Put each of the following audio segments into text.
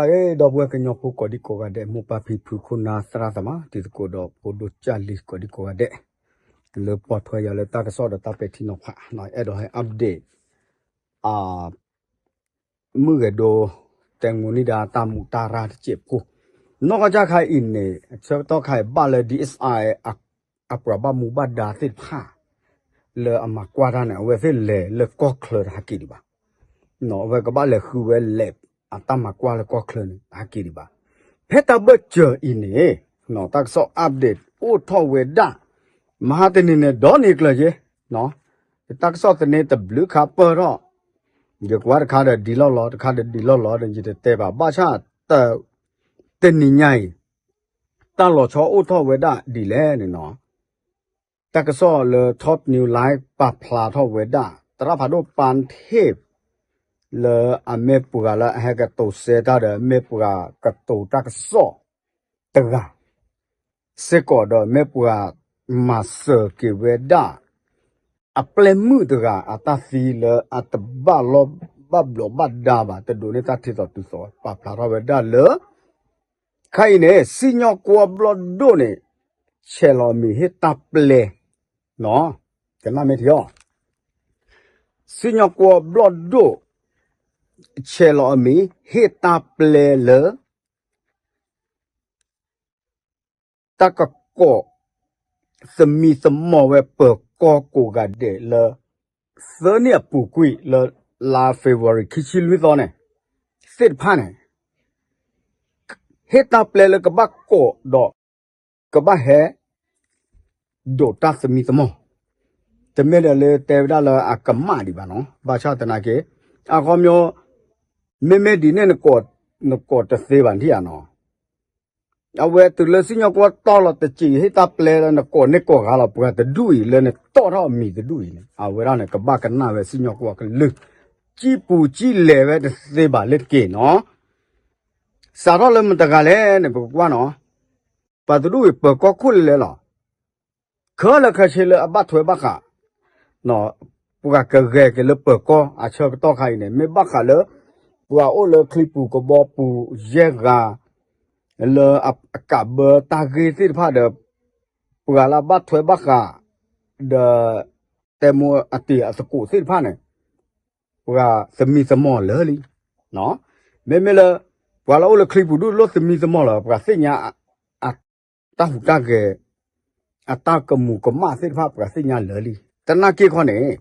အဲ ဒီပုၢ်ဝဲၢ်ကညီဖိကိးဒံကိးဂၤဒဲး မိၢ်ပၢ်ဖံဖု ခိၣ်နၢ်သရၣ်သမါ တံၤသကိးဒီးဖိဒိၣ်ကၢ်လံၤကိးဒံကိးဂၤဒဲး လၢပိာ်ထွဲယၤလၢတၢ်ကစီၣ်ဒီးတၢ်ပဲာ်ထံနီၤဖး အဲၣ်ဒိးဟဲ update မုၢ်ဂဲၤဒိ တဲမူနံၣ်ဒါတၢ်မူးတၢ်ရၢ်တစဲးဖိ နီၢ်ကီၢ်ကၢ်ခါအံၤန့ၣ် အဆၢကတီၢ်ခါအံၤဘၣ်လၢ DSI အပှၤဘၣ်မူဘၣ်ဒါသ့ၣ်တဖၣ် လၢအမၤကွၢ်တၢ်န့ၣ် အဝဲသ့ၣ်လဲၤလၢကီၢ်ချၢတဟဲက့ၤဒံးဘၣ်. အဝဲကဘၣ်လဲၤဃုဝဲ lab အတၢ်မၤကွၢ်လၢကီၢ်ချၢန့ၣ် တဟဲက့ၤဒံးဘၣ်. ဖဲတၢ်ဘၢၣ်စၢၤအံၤန့ၣ် တၢ်ကစီၣ် update အိၣ်ထီၣ်ဝဲဒၣ် မဟါတနံၤန့ၣ် ဒီနံၤကျၢၤက့ၤ တၢ်ကစီၣ်သန့တဘျုးခါပၢၢ်ထီၣ် ယကွၢ်တခါဒီးဒ်လီၢ်လီၤ တခါဒီးဒ်လီၢ်လီၤဒီး ယတတဲဘၣ် ဘၣ်ဆၣ် တနံၤညါအံၤ တၢ်လီၤဆီအိၣ်ထီၣ်ဝဲဒၣ်ဒ်လဲၣ်န့ၣ်နီၤ တၢ်ကစီၣ်လၢ Top News Live ပာ်ဖျါထီၣ်ဝဲဒၣ် သရၣ်ဖးဒိၣ်ပၢ်ထ့ၣ် လၢအမ့ၢ်ပှၤလၢအဟဲကတိၤစဲတၢ်ဒီး မ့ၢ်ပှၤကတိၤတၢ်ကစီၣ်တဂၤ စ့ၢ်ကီးဒီးမ့ၢ်ပှၤမၤစၢၤက့ၤဝဲဒၣ် အပျဲၢ်မုၣ်တဂၤ အတၢ်သံလၢအတဘၣ်လီၢ်ဘၣ်ဘျီးဘၣ်ဒါဘၣ် တဒိးန့ၢ်တၢ်ထံသီတုၤသီ ပာ်ဖျါထီၣ်ဝဲဒၣ်လၢ ခဲအံၤန့ၣ် စံၣ်ညီၣ်ကွီၢ်ဘျီၣ်ဒိၣ်န့ၣ် ဆဲးလီၤအမံၤဟ့ၣ်တၢ်ပျဲ ကနၣ်မ့ၢ်ထံအီၤ စံၣ်ညီၣ်ကွီၢ်ဘျီၣ်ဒိၣ် ဆဲးလီၤအမံၤ ဟ့ၣ်တၢ်ပျဲလၢ တၢ်ကကိး သမံသမိးဝဲပၢၤကီၢ်ကိးဂၤဒဲးလၢ သၢနံၣ်အပူၤကွံာ်လၢ လါ February ခံဆံလွံၢ်သီန့ၣ် သ့ၣ်တဖၣ်န့ၣ် ဟ့ၣ်တၢ်ပျဲလၢကဘၣ်ကိးဒီး ကဘၣ်ဟဲ ဒိးတၢ်သမံသမိး တမ့ၢ်ဒီးလၢတဲဝဲဒၣ်လၢအကမၣ်ဒံးဘၣ်နီၤ ဘၣ်ဆၣ်သနာ်က့ အခီပညီ မ့မ့ၢ်ဒ်န့ၣ် နကိးတသ့ဘၣ်ထံၣ်ဧါနီၤ အဝဲတုၤလၢစံၣ်ညီၣ်ကွီၢ်တီၢ်လီၤတစဲး ဟ့ၣ်တၢ်ပျဲလၢနကိးန့ၢ်ကိးဂၤလီၤ ပှၤတဒူၣ်အံၤလၢနတီၢ်ထီၣ်အမံၤတဒူၣ်အံၤန့ၣ် အဝဲဒၣ်န့ၣ် ကဘၣ်ကနၣ်ဝဲစံၣ်ညီၣ်ကွီၢ်ကလုၢ် စံၣ်ပူၤစံၣ်လဲၤဝဲတသ့ဘၣ်လၢတက့ၢ်နီၤ စးထီၣ်လၢမတဂၤလဲၣ်န့ၣ် ပကကွၢ်နီၤ ပှၤတဒူၣ်အံၤပၢၤကီၢ်ခိၣ်လဲၤလဲၤလီၤ ခဲလၢာ်ခဲဆ့လၢအဘၣ်ထွဲဘၣ်ဃး ပှၤကဂဲၤက့ၤလၢပၢၤကီၢ်အဆၢကတီၢ်ခါအံၤန့ၣ် မ့ၢ်ဘၣ်ဃးလၢ ပှၤအိၣ်လၢချံပူၤကဘီပူၤယဲၢ်ဂၤ လၢအကးဘၢတၢ်ဂ့ၢ်သ့ၣ်တဖၣ်ဒီး ပှၤလၢအဘၣ်ထွဲဘၣ်ဃး ဒီး တဲမိၢ်အတံၤအသကိးသ့ၣ်တဖၣ်န့ၣ် ပှၤသမံသမိးလၢာ်လံ မ့မ့ၢ်လၢ ပှၤလၢအိၣ်လၢချံပူၤဒူၣ်လိၣ်သမံသမိးလၢာ် ပှၤသ့ၣ်ညါ အတၢ်ဟူးတၢ်ဂဲၤ အတၢ်ကမူၤကမၣ်သ့ၣ်တဖၣ် ပှၤသ့ၣ်ညါလၢာ်လံ သနာ်က့ခီန့ၣ်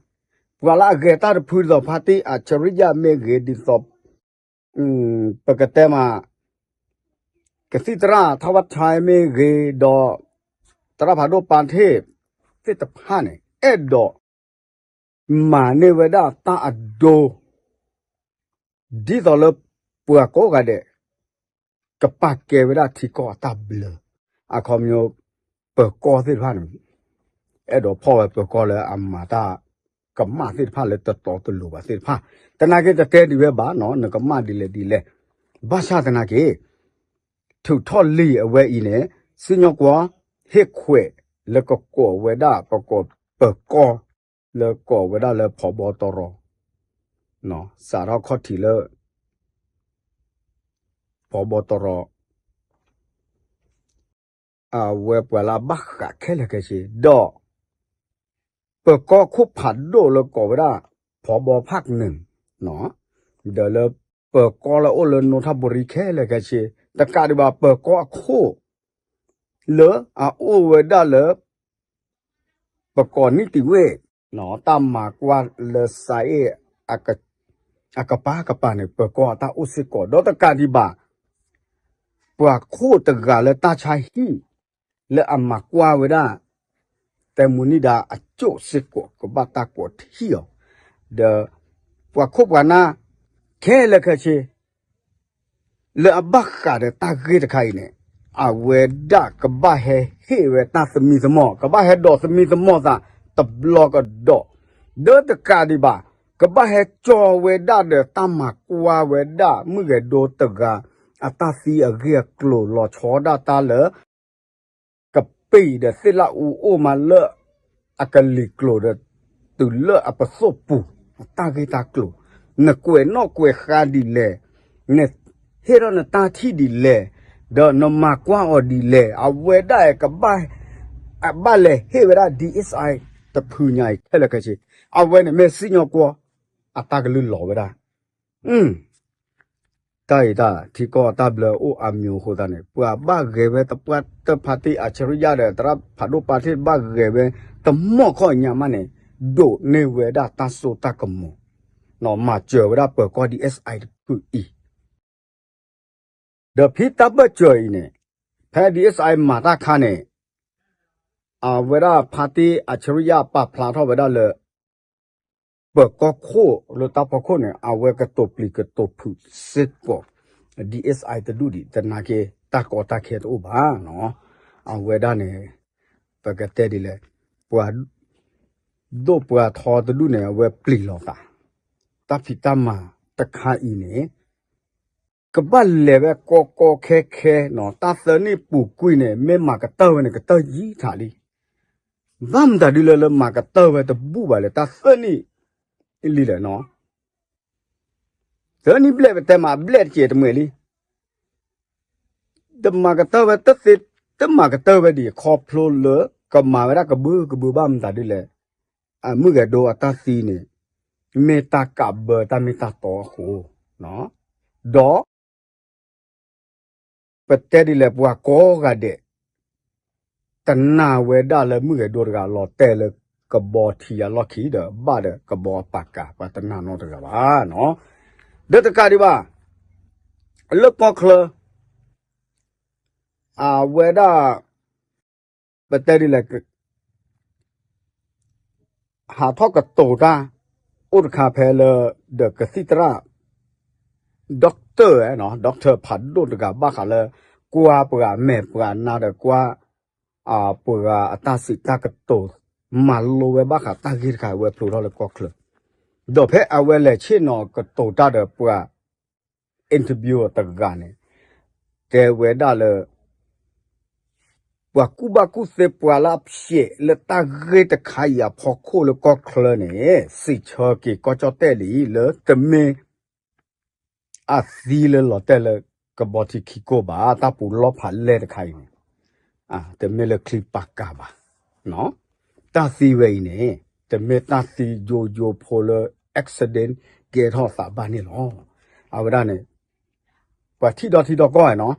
ပှၤလၢအဂဲၤတၢ်တဖုဒ်သိးဖါတံၢ်အၡရံယၣ်မ့ၢ်ဂ့ၤ ဒ်သိး ပကတဲမး ကသံၣ်သရၣ်ထီၣ်ဝၣ်ထါမ့ၢ်ဂ့ၤဒီး သရၣ်ဖးဒိၣ်ပၢ်ထ့ၣ်သ့ၣ်တဖၣ်န့ၣ် အဲၣ်ဒိး မၤန့ၢ်ဝဲဒၣ်တၢ်အဒိ ဒ်သိးလၢပှၤကိးဂၤဒဲး ကပာ်ကဲဝဲဒၣ်ထံကီၢ်အတၢ်ဘျၢ အခီပညီ ပၢၤကီၢ်သ့ၣ်တဖၣ်န့ၣ် အဲၣ်ဒိးဖီၣ်ဝဲပၢၤကီၢ်လၢအမၤတၢ်ကမၣ်သ့ၣ်တဖၣ်လၢတတီတလိၤဘၣ်သ့ၣ်တဖၣ် သနာ်က့တတဲဒံးဝဲဘၣ်နီၤ နကမၣ်ဒ်လဲၣ်ဒ်လဲၣ် ဘၣ်ဆၣ်သနာ်က့ ထုးထီၣ်လံာ်အဝဲအံၤန့ၣ် စံၣ်ညီၣ်ကွီၢ် ဟ့ၣ်ခွဲးလၢကကိးဝဲဒၣ် ကကိးပၢၤကီၢ် လၢကိးဝဲဒၣ်လၢဖီဘီတရီ စးထီၣ်ခီၣ်ထံးလၢ ဖီဘီတရီ အဝဲပှၤလၢအဘၣ်ဃးခဲလၢာ်ခဲဆ့ ဒီး ပၢၤကီၢ်ခိၣ်ဖးဒိၣ်လၢကိးဝဲဒၣ် ဖီဘီဖၣ်ကနုာ် ဒီးလၢပၢၤကီၢ်လၢအိၣ်လၢနိထၣ်ဘိရံခဲလၢာ်ခဲဆ့ တကးဒံးဘၣ်ပၢၤကီၢ်အခိၣ် လၢအအိၣ်ဝဲဒၣ်လၢ ပကိးနံၣ်တံၤဝ့ၢ် တၢ်မၤကွၢ်လၢစးအ့ၣ် အကပၤကပၤန့ၣ် ပၢၤကီၢ်အတၢ်အိၣ်စ့ၢ်ကီး ဒီးတကးဒံးဘၣ် ပှၤခိၣ်တဂၤလၢတၢ်ဆါဟံၣ် လၢအမၤကွၢ်ဝဲဒၣ် တဲမူနံၣ်ဒါအစိၣ်စ့ၢ်ကီး ကဘၣ်တၢ်ကိးထံၣ်အီၤ ဒီး ပှၤခိၣ်ပှၤနၢ် ခဲလၢာ်ခဲဆ့ လၢအဘၣ်ဃးဒီးတၢ်ဂ့ၢ်တခါအံၤန့ၣ် အဝဲဒၣ်ကဘၣ်ဟဲဟ့ၣ်ဝဲတၢ်သမံသမိး ကဘၣ်ဟဲဒိးသမံသမိးသးတဘျီကဒီး ဒီးတကးဒံးဘၣ် ကဘၣ်ဟဲကၠီဝဲဒၣ်ဒီးတၢ်မၤကွၢ်ဝဲဒၣ် မုၢ်ဂဲၤဒိတဂၤ အတၢ်သံအဂ့ၢ်အကျိၤလီၤဆီဒၣ်တၢ်လၢ ကပ့ၤဒီးသ့ၣ်လၣ်အူအိၣ်မးလၢ အကလံၤကျိၤဒီး တုၤလၢအပသိၣ်ပူၤ အတၢ်ဂ့ၢ်တၢ်ကျိၤ နကွဲးနီၣ်ကွဲးဃါဒ်လဲၣ် န ဟ့ၣ်ထီၣ်နတၢ်ထံၣ်ဒ်လဲၣ်, ဒီးနမၤကွၢ်အီၤဒ်လဲၣ်, အဝဲဒၣ်ကဘၣ် ဘၣ်လဲၤဟ့ၣ်ဝဲဒၣ် DSI တဖုညါအံၤခဲလၢာ်ခဲဆ့, အဝဲန့ၣ်မ့ၢ်စံၣ်ညီၣ်ကွီၢ် အတၢ်ကလုၢ်လီၤဝဲဒၣ် တၢ်အံၤတၢ်ထံကီၢ်တၢ်ဘျၢအိၣ်အါမံၤအဃိသတးန့ၣ် ပှၤဘၣ်ဂဲၤဝဲသပှၢ်တၢၢ် ဖါတံၣ် အဆရံယါဒီး သရၣ်ဖးဒိၣ်ပာ်ထ့ၣ်ဘၣ်ဂဲၤဝဲ တမီၢ်ခီၣ်ညါမးန့ၣ် ဒိးန့ၢ်ဝဲဒၣ်တၢ်စိတၢ်ကမီၤ, မၤစၢၤဝဲဒၣ်ပၢၤကီၢ် DSI တဖုအံၤ ဒီးဖဲတၢ်ဘၢၣ်စၢၤအံၤန့ၣ် ဖဲ DSI မၤတၢ်ခါန့ၣ် အဝဲဒၣ်ဖါတံၣ် အဆရံယါ ပာ်ဖျါထီၣ်ဝဲဒၣ်လၢ ပၢၤကီၢ်ခိၣ်လၢတၢ်ဖီခိၣ်န့ၣ် အဝဲကတိၤပျံၤကတိၤဖုးစ့ၢ်ကီး DSI တဒူၣ်ဒံး သနာ်က့ တၢ်ကီတၢ်ခဲတအိၣ်ဘၣ်နီၤ, အဝဲဒၣ်န့ၣ် ပကတဲဒ်လဲၣ်, ပှၤ ဒိၣ်ပှၤထီတဒူၣ်န့ၣ် အဝဲပျံၤလီၤသး, တၢ်ဖံးတၢ်မၤတခါအံၤန့ၣ် ကဘၣ်လဲၤဝဲကီကီခဲခဲနီၤ, တၢ်သၢနံၣ်ပူၤကွံာ်န့ၣ် မ့ၢ်မၤကတၢၢ်ဝဲန့ၣ် ကတၢၢ်ယံာ်ထးလံ, ဘၣ်မတၤဒ်လဲၣ်လၢမၤကတၢၢ်ဝဲတဘူၣ်ဘၣ်လဲၣ် တၢ်သၢနံၣ်လံလဲၣ်နီၤ, သၢနံၣ်ဘျဲၣ်ပတဲမး ဘျဲၣ်တစဲးတမှဲာ်လံ တမၤကတၢၢ်ဝဲတသ့, တမၤကတၢၢ်ဝဲဒံးခီဖျိလၢ ကမၤဝဲဒၣ်ကဘုကဘုဘၣ်မတၤဒ်လဲၣ်, အမုၢ်ဂဲၤဒိအတၢ်သံန့ၣ် မ့ၢ်တၢ်ကးဘၢတၢ်မ့ၢ်တၢ်တီအဃိ, ဒီး ပတဲဒ်လဲၣ်ပှၤကိးဂၤဒဲး တနာ်ဝဲဒၣ်လၢမုၢ်ဂဲၤဒိတဂၤလီၤတဲာ်လၢကဘီထံအလီၢ်ခံဒီး ဘၣ်ဒီးကဘီအပာ်ကၤ ပှၤတနာ်နီတဂၤဘၣ်နီၤ, ဒီးတကးဒံးဘၣ် လၢကီၢ်ချၢ အဝဲဒၣ် ပတဲဒ်လဲၣ် ဟးထီၣ်ကတိၤတၢ် အိၣ်တခါဖဲလၢ ဒီးကသံၣ်သရၣ် doctor နီၤ doctor ဖးဒိၣ်တဂၤဘၣ်ဃးလၢ ကွၢ်ပှၤမဲာ်ပှၤနါဒီးကွၢ် ပှၤအတၢ်စံးတၢ်ကတိၤ မၤလိဝဲဘၣ်ဃးတၢ်ဂ့ၢ်တခါအံၤဝဲဖျိထီၣ်လၢကီၢ်ချၢ, ဒီးဖဲအဝဲလဲၤဆ့ၣ်နီၤကတိၤတၢ်ဒီးပှၤ interview တဂၤန့ၣ် တဲဝဲဒၣ်လၢ ပှၤကူၣ်ဘၣ်ကူၣ်သ့ပှၤလၢအဖျဲးလၢတၢ်ဂ့ၢ်တခါအံၤအဖီခိၣ်လၢကီၢ်ချၢန့ၣ် စံးဆၢက့ၤကီၢ်ကၠီၣ်တဲၣ်လံလၢတမ့ၢ် အသံလၢလီၤတဲာ်လၢကဘီထံခံကိၢ်ဘၣ် တၢ်ပူၤလီၢ်ဖးလဲၢ်တခါအံၤန့ၣ် တမ့ၢ်လၢချံပာ်ကၤဘၣ် တၢ်သံဝဲအံၤန့ၣ် တမ့ၢ်တၢ်သံယိယိဖိလၢ accident ကဲထီၣ်သးဘၣ်န့ၣ်လီၤ. အဝဲဒၣ်န့ၣ် ပှၤထံၣ်ဒီထံၣ်ဒီကီၢ်နီၤ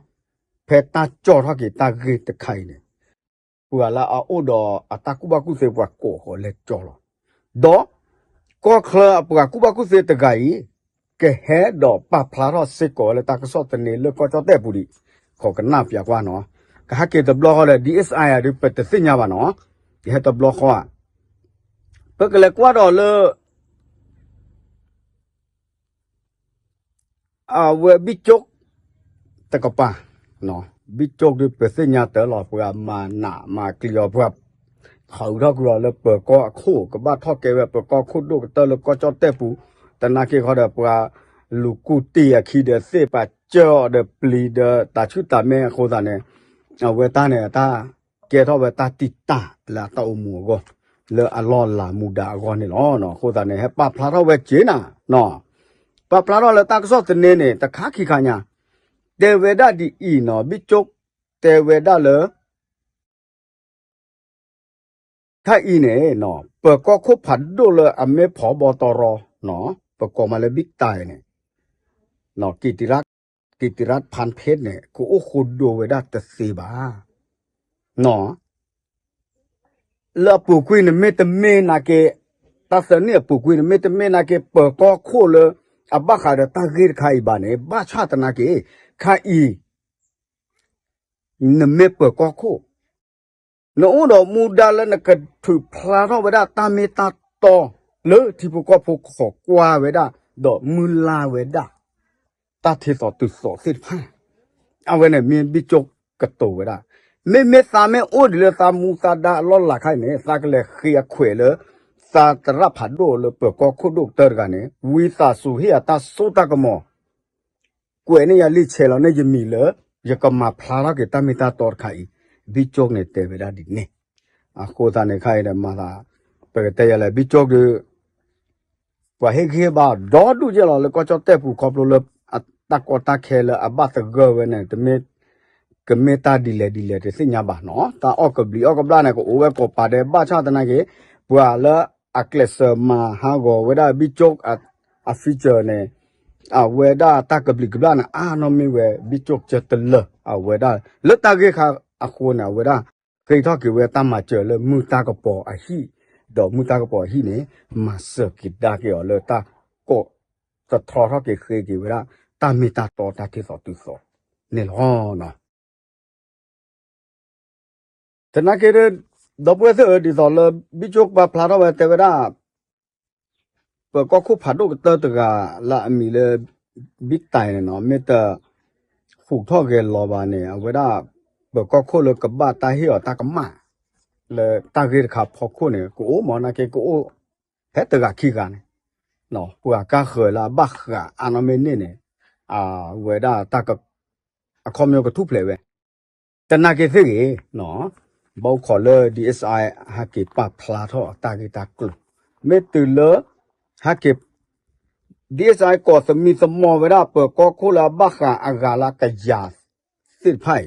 ဖဲတၢ်ကၠီၣ်ထီၣ်က့ၤတၢ်ဂ့ၢ်တခါအံၤန့ၣ် ပှၤလၢအအိၣ်ဒီးအတၢ်ကူၣ်ဘၣ်ကူၣ်သ့ပှၤကိးဃီလဲၤကၠီၣ်လီၤ. ဒီးကီၢ်ချၢအပှၤကူၣ်ဘၣ်ကူၣ်သ့တဂၤအံၤ ကဟဲဒီးပာ်ဖျါထီၣ်စ့ၢ်ကီးလၢတၢ်ကစီၣ်သန့လၢကီၢ်ကၠီၣ်တဲၣ်ပူၤဒံး ခိးကနၣ်ပၠးကွၢ်နီၤ ကဟဲက့ၤတဘျီဃီဒီး DSI ဒုးပတသ့ၣ်ညါဘၣ်နီၤ ကဟဲတဘျီဃီဧါ ပကလဲၤကွၢ်ဒီးလၢ အဝဲဘံၣ်ကၠိၣ် တကပၤ ဘံၣ်ကၠိၣ်ဒုးပသ့ၣ်ညါတၢ်လီၤ ပှၤမၤနးမၤကျံၤအီၤ ပှၤ ခးအုးထီၣ်ကွံာ်အီၤလၢပၢၤကီၢ်အခိၣ် ကဘၣ်ထီၣ်ကဲဝဲပၢၤကီၢ်ခိၣ်ဒိၣ်ကတၢၢ်လၢကီၢ်ကၠီၣ်တဲၣ်ပူၤ တနာ်က့ၤဃီဒီးပှၤ လူၤကူၣ်တံၢ်အခံဒီးသ့ၣ် ပှၤကၢအီၤဒီးပျံၤဒီးတၢ်ဆူၣ်တၢ်မဲအဃိသတးန့ၣ် အဝဲတၢ်န့ၣ် တၢ်ကဲထီၣ်ဝဲတၢ်တံာ်တာ်လၢအတၢ်အိၣ်မူအဂီၢ် လၢအလီၢ်လၤမူဒါအဂီၢ်န့ၣ်လီၤ. အဃိသတးန့ၣ် ဟဲပာ်ဖျါထီၣ်ဝဲက့ၤနၤ ပာ်ဖျါထီၣ်လၢတၢ်ကစီၣ်သန့န့ၣ် တခါခံခါညါ တဲဝဲဒၣ်ဒ်အံၤနီၤ ဘံၣ်ကၠိၣ် တဲဝဲဒၣ်လၢ ခါအံၤန့ၣ် ပၢၤကီၢ်ခိၣ်ဖးဒိၣ်လၢအမ့ၢ်ဖီဘီတီရီ ပကိးမးလၢဘံၣ်တၢ်အံၤန့ၣ် ကံးတံရၣ်ဖၢၣ်ဖ့းန့ၣ် ကအိၣ်ဃိဒိဝဲဒၣ်တသ့ဘၣ် လၢအပူၤကွံာ်န့ၣ်မ့တမ့ၢ်နာ်က့ တၢ်သၢနံၣ်အပူၤကွံာ်န့ၣ်မ့တမ့ၢ်နာ်က့ ပၢၤကီၢ်ခိၣ်လၢအဘၣ်ဃးဒီးတၢ်ဂ့ၢ်တခါအံၤဘၣ်န့ၣ် ဘၣ်ဆၣ်သနာ်က့ ခါအံၤ နမ့ၢ်ပၢၤကီၢ်ခိၣ် နအိၣ်ဒီးမူဒါလၢနကထုးဖျါထီၣ်ဝဲဒၣ်တၢ်မ့ၢ်တၢ်တီ လၢထံဖိကီၢ်ဖိခိးကွၢ်ဝဲဒၣ် ဒီးမုၢ်လၢ်ဝဲဒၣ် တၢ်ထံသိးတုၤသိးသ့ၣ်တဖၣ် အဝဲန့ၣ်မ့ၢ်ဘံၣ်ကၠိၣ်ကတိၤဝဲဒၣ် မ့မ့ၢ်သးမ့ၢ်အိၣ်ဒံးလၢသးမူသးဒါအလီၢ်လၤခါအံၤန့ၣ် သးကလဲၤဃ့အခွဲးလၢ သးသရၣ်ဖးဒိၣ်လၢပၢၤကီၢ်ခိၣ်ဒိၣ်ကတၢၢ်တဂၤန့ၣ် ဝံသးစူၤဟ့ၣ်အတၢ်စိတၢ်ကမီၤ ကွဲးန့ၢ်ယၤလံာ်ဆဲးလီၤန့ၢ်ယမံၤလၢ ယကမၤဖျါထီၣ်က့ၤတၢ်မ့ၢ်တၢ်တီတခါအံၤ ဘံၣ်ကၠိၣ်န့ၣ်တဲဝဲဒၣ်ဒ်န့ၣ် အဃိသတးန့ၣ်ခါအံၤဒီးမၤသး ပကတဲယၤလဲၣ် ဘံၣ်ကၠိၣ်ဒုး ပှၤဟ့ၣ်ဂံၢ်ဟ့ၣ်ဘါဒီဒူၣ်ယဲၢ်လီၤလၢကီၢ်ကၠီၣ်တဲၣ်ပူၤခီဖျိလၢ အ တၢ်ကီတၢ်ခဲလၢအဘၣ်သဂၢၢ်ဝဲန့ၣ် တမ့ၢ် ကမ့ၢ်တၢ်ဒ်လဲၣ်ဒ်လဲၣ်တသ့ၣ်ညါဘၣ်နီၤ. တၢ်အီၣ်ကဘျံးအီၣ်ကဘျၣ်န့ၣ် ကအိၣ်ဝဲကိးပၤဒဲး ဘၣ်ဆၣ်သနာ်က့ ပှၤလၢအကျဲးစၢးမၤဟးဂီၤဝဲဒၣ် ဘံၣ်ကၠိၣ် အ feature န့ၣ် အဝဲဒၣ်တၢ်ကဘျံးကဘျၣ်န့ၣ် အါနီၢ်မ့ၢ်ဝဲ ဘံၣ်ကၠိၣ်ကၠၢတလၢာ် အဝဲဒၣ် လၢတၢ်ဂ့ၢ်ခါအဃိန့ၣ် အဝဲဒၣ် ဃ့ထီၣ်က့ၤဝဲတၢ်မၤစၢၤလၢမုၢ်တၢ်ကပီၤအဟံၣ်, ဒီးမုၢ်တၢ်ကပီၤအဟံၣ်န့ၣ် မၤစၢၤက့ၤဒါက့ၤအီၤလၢတၢ်ကိး သထီထီၣ်က့ၤဃ့က့ၤဝဲဒၣ် တၢ်မ့ၢ်တၢ်တီတၢ်ထ့သိးတုၤသိးန့ၣ်လီၤ. သနာ်က့ ဒီပုၢ်ဝဲၢ်သ့ၣ်ဧၢ ဒ်သိးလၢ ဘံၣ်ကၠိၣ်ပာ်ဖျါထီၣ်ဝဲတဲဝဲဒၣ် ပၢၤကီၢ်ခိၣ်ဖးဒိၣ်ကတၢၢ်တဂၤလၢအမံၤလၢ ဘံၣ်တဲၣ်န့ၣ်နီၤ မ့ၢ်တ ဟူးထီၣ်ဂဲၤလီၤဘၣ်န့ၣ် အဝဲဒၣ် ပၢၤကီၢ်ခိၣ်လၢကဘၣ်တၢ်ဟ့ၣ်အီၤတၢ်ကမၣ် လၢတၢ်ဂ့ၢ်တခါဖီခိၣ်န့ၣ် ကအိၣ်မး နာ်က့ကအိၣ် ဖဲတဂၤခံဂၤန့ၣ် ပှၤကါဃၢၤလၢအဘၣ်ဃးအါနီၢ်မ့ၢ်န့ၢ်န့ၣ် အဝဲဒၣ်တၢ် အခီပညီကထူၣ်ဖျဲးဝဲ သနာ်က့သ့ၣ်ဂ့ၤ ဘၣ်အိၣ်ခိးလၢ DSI ဟဲက့ၤပာ်ဖျါထီၣ်အတၢ်ဂ့ၢ်တၢ်ကျိၤ မ့ၢ်တုၤလၢ ဟဲက့ၤ DSI ကိးသမံသမိးဝဲဒၣ် ပၢၤကီၢ်ခိၣ်လၢအဘၣ်ဃးအဂၤလၢကယၤသ့ၣ်တဖၣ်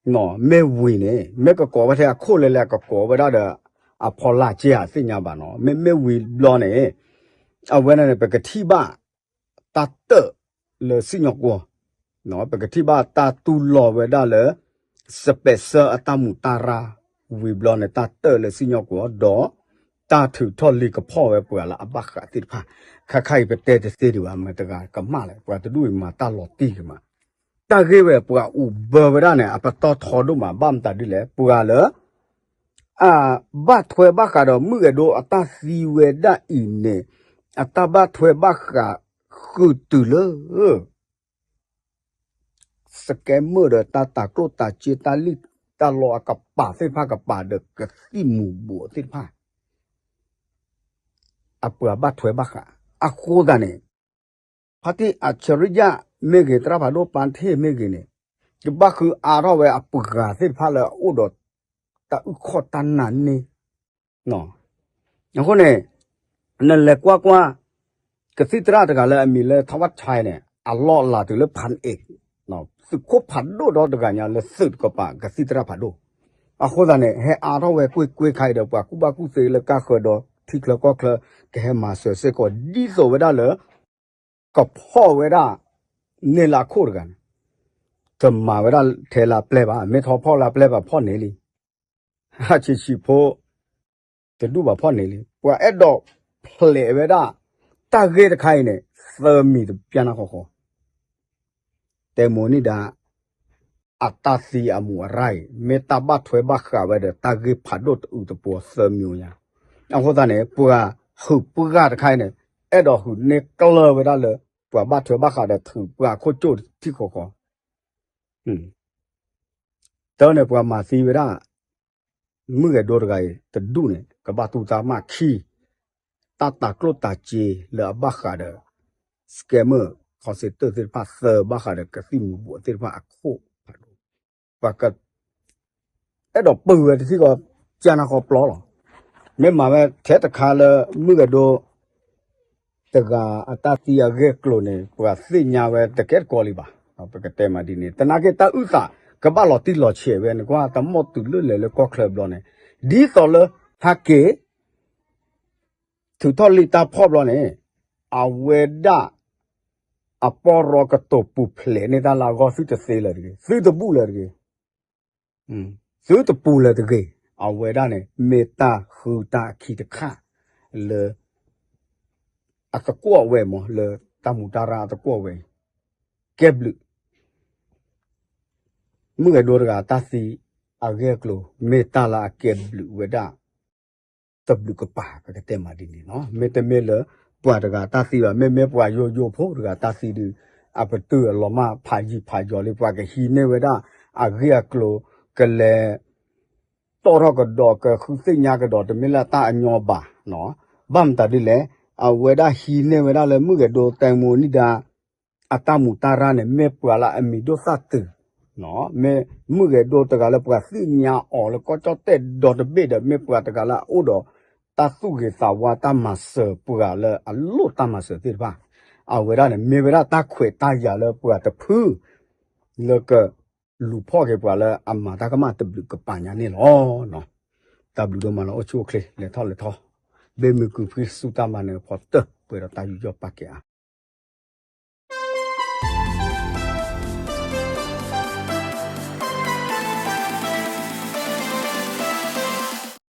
အံၤ မ့ၢ်ဝံၤန့ၣ် မ့ၢ်ကကိးဝဲထဲအခိၣ်လဲၣ်လဲၣ် ကကိးဝဲဒၣ်ဒီး အဖီလာ်က့ဧါသ့ၣ်ညါဘၣ်နီၤ မ့မ့ၢ်ဝံၤဘျီန့ၣ် အဝဲန့ၣ်န့ၣ် ပကထံၣ်ဘၣ် တၢ်တၢၣ်လၢစံၣ်ညီၣ်ကွီၢ် ပကထံၣ်ဘၣ်တၢ်တူၢ်လိာ်ဝဲဒၣ်လၢ စပဲးစၢအတၢ်မူးတၢ်ရၢ် ဝံၤဘျီန့ၣ် တၢ်တၢၣ်လၢစံၣ်ညီၣ်ကွီၢ် ဒီး တၢ်ထုးထီၣ်လံကဖီၣ်ဝဲပှၤလၢအဘၣ်ဃးသ့ၣ်တဖၣ် ခါခါအံၤပတဲတသ့ဒံးဘၣ် မတၤတဂၤကမၣ်လဲၣ် ပှၤတဒူၣ်အံၤမၤတၢ်လီၤတံၢ်က့ၤမး တၢ်ဂ့ၢ်ဝဲပှၤအိၣ်ဘၢဝဲဒၣ်န့ၣ် အပတီၢ်ထီဒိၣ်မး ဘၣ်မတၤဒ်လဲၣ် ပှၤလၢ အဘၣ်ထွဲဘၣ်ဃးဒီးမုၢ်ဂဲၤဒိအတၢ်သံဝဲဒၣ်အံၤန့ၣ် အတၢ်ဘၣ်ထွဲဘၣ်ဃးဃုာ်တုၤလၢ စကဲမုၣ်ဒီးတၢ်တၤကျိၣ်တၤစ့တၢ်လံၣ်တၢ်လီအကပၤသ့ၣ်တဖၣ်ကပၤဒီးကသံၣ်မူးဘှီးသ့ၣ်တဖၣ် အပှၤဘၣ်ထွဲဘၣ်ဃး အဃိသတးန့ၣ် ဖါတံၢ်အဆၢရံယၣ်မ့ၢ်ဂ့ၤ သရၣ်ဖးဒိၣ်ပၢ်ထ့ၣ်မ့ၢ်ဂ့ၤန့ၣ် ကဘၣ်ဃုအါထီၣ်ဝဲအပှၤသ့ၣ်တဖၣ်လၢအအိၣ်ဒီး တၢ်အုၣ်ခီၣ်တၢ်နာ်န့ၢ် အဃိန့ၣ် နလဲၤကွၢ်ကွၢ် ကသံၣ်သရၣ်တဂၤလၢအမံၤလၢ ထီဝၣ်ဆဲန့ၣ် အလီၢ်အလၤတုၤလၢဖးအ့ၣ် သုးခိၣ်ဖးဒိၣ်ဒီတဂၤညါလၢသုးတကပၤ ကသံၣ်သရၣ်ဖးဒိၣ် အဃိသတးန့ၣ် ဟဲအါထီၣ်ဝဲကွ့ၢ်ကွ့ၢ်ခါအံၤဒီး ပှၤကူၣ်ဘၣ်ကူၣ်သ့လၢကါဃၢၤဒီးထံချၢကီၢ်ချၢ ကဟဲမၤစၢၤစ့ၢ်ကီး ဒ်သိးဝဲဒၣ်လၢ ကဖီၣ်ဝဲဒၣ် န့ၢ်လၢအခိၣ်တဂၤန့ၣ် တမၤဝဲဒၣ်ထဲလၢအပျဲၢ်ဘၣ် မ့ၢ်ထီဖီၣ်လၢအပျဲၢ်ဘၣ်ဖီၣ်န့ၢ်လံ ဟးဆံးဆံးဖိ တဒူၣ်ဘၣ်ဖီၣ်န့ၢ်လံ ပှၤအဲၣ်ဒိးဖျဲးဝဲဒၣ် တၢ်ဂ့ၢ်တခါအံၤန့ၣ် သၢမံၤတပျၢ်နၢ်ဃီဃီ တဲမိၢ်နံၣ်ဒါ အတၢ်သံအမူးအရၢ်အံၤ မ့ၢ်တၢ်ဘၣ်ထွဲဘၣ်ဃးဝဲဒီးတၢ်ဂ့ၢ်ဖးဒိၣ်တအုးတပှီၤသၢမံၤညါ အဃိသတးန့ၣ် ပှၤဟုးပှၢ်တခါအံၤန့ၣ် အဲၣ်ဒိးဟုးန့ၢ်ကျၢၢ်ဝဲဒၣ်လၢ ပှၤဘၣ်ထွဲဘၣ်ဃးဒီးထုးပှၤခိၣ်ကၠိၣ်ထံဃီဃီ တၢ်န့ၣ် ပှၤမၤသံဝဲဒၣ် မုၢ်ဂဲၤဒိတဂၤအံၤ တဒူၣ်န့ၣ် ကဘၣ်တူၢ်တၢ်မၢ်ခံ တၢ်တၤကျိၣ်တၤစ့လၢအဘၣ်ဃးဒီး scammer call center သ့ၣ်တဖၣ် သၢဘၣ်ဃးဒီးကသံၣ်မူးဘှီးသ့ၣ်တဖၣ်အခိၣ်ဖးဒိၣ် ပှၤက အဲၣ်ဒိးပၢၢ်ဝဲတထံၣ်ဃီ ကၢ်နၢ်ဃီပျီလီၤ. မ့ၢ်မၤဝဲထဲတခါလၢ မုၢ်ဂဲၤဒိ တဂၤအတၢ်သံအဂ့ၢ်အကျိၤန့ၣ် ပှၤသ့ၣ်ညါဝဲတကဲတကိးလံဘၣ်. ပကတဲမးဒ်န့ၣ် သနာ်က့တၢ်အုၣ်သး ကဘၣ်လီၤတံၢ်လီၤဆဲးဝဲ နကွၢ်တၢ်မိၢ်တုၤလၢလဲၤလၢကီၢ်ချၢဘျီန့ၣ် ဒ်သိးလၢ ဟဲက့ၤ ထုးထီၣ်လံာ်တၢ်ဖီၣ်ဘျီန့ၣ် အဝဲဒၣ် အပီၢ်ရီကတိၤပူၤဖျဲးန့ၢ်တၢ်လၢအဂီၢ် သုတသ့လၢၤတဂ့ၤ, သုတဘူၣ်လၢၤတဂ့ၤ, သုတပူၤလၢၤတဂ့ၤ. အဝဲဒၣ်န့ၣ် မ့ၢ်တၢ်ဃုတၢ်အခံတခါ လၢ အသကွီၢ်ဝဲမး လၢတၢ်မူးတၢ်ရၢ်အသကွီၢ်ဝဲအံၤ ကဲဘျုး မုၢ်ဂဲၤဒိတဂၤတၢ်သံအဂ့ၢ်အကျိၤ မ့ၢ်တၢ်လၢအကဲဘျုးဝဲဒၣ် တဘျုးကပၤ ပကတဲမးဒ်န့ၣ်လီၤ. မ့တမ့ၢ်လၢပှၤတဂၤတၢ်သံဘၣ်, မ့မ့ၢ်ပှၤယိယိဖိတဂၤတၢ်သံဒီး အပတုာ်အလီၤမၢ်ဖးယံၤဖးယီၤလံ ပှၤကဟံးန့ၢ်ဝဲဒၣ်အဂ့ၢ်အကျိၤ ကလဲၤတီၣ်ထီၣ်ကဒီး ကဃုသ့ၣ်ညါကဒီး တမ့ၢ်လၢတၢ်အညီဘၣ်. ဘၣ်မတၤဒ်လဲၣ်, အဝဲဒၣ်ဟံးန့ၢ်ဝဲဒၣ်လၢမုၢ်ဂဲၤဒိ တဲမိၢ်နံၣ်ဒါ အတၢ်မူးတၢ်ရၢ်န့ၣ် မ့ၢ်ပှၤလၢအမံၤဒိၣ်သၣ်တုာ်, မ့ၢ်မုၢ်ဂဲၤဒိတဂၤလၢပှၤသ့ၣ်ညါအီၤလၢကီၢ်ကၠီၣ်တဲၣ်ဒီတဘ့ၣ်ဒီး မ့ၢ်ပှၤတဂၤလၢအအိၣ်ဒီးတၢ်သူၣ်ဂ့ၤသးဝါ တၢ်မၤစၢၤပှၤလၢအလိၣ်တၢ်မၤစၢၤသ့ၣ်တဖၣ်, အဝဲဒၣ်န့ၣ် မ့ၢ်ဝဲဒၣ်တၢ်ခွဲးတၢ်ယာ်လၢပှၤတဖု လၢကလူၤဖီၣ်က့ၤပှၤလၢအမၤတၢ်ကမၣ်တဘျုးကပၤညါန့ၣ်လီၤ. တၢ်ဘျုးဒိၣ်မးလၢအိၣ်ဆူၣ်အိၣ်ချ့ လဲၤထီၣ်လဲၤထီၣ် ဘၣ်မုာ်ကဖှံ စူၢ်တၢ်မၤနၢၤဖီတၢၢ် ပှဲၤဒီးတၢ်ယူးယီၣ်ပာ်ကဲအါ.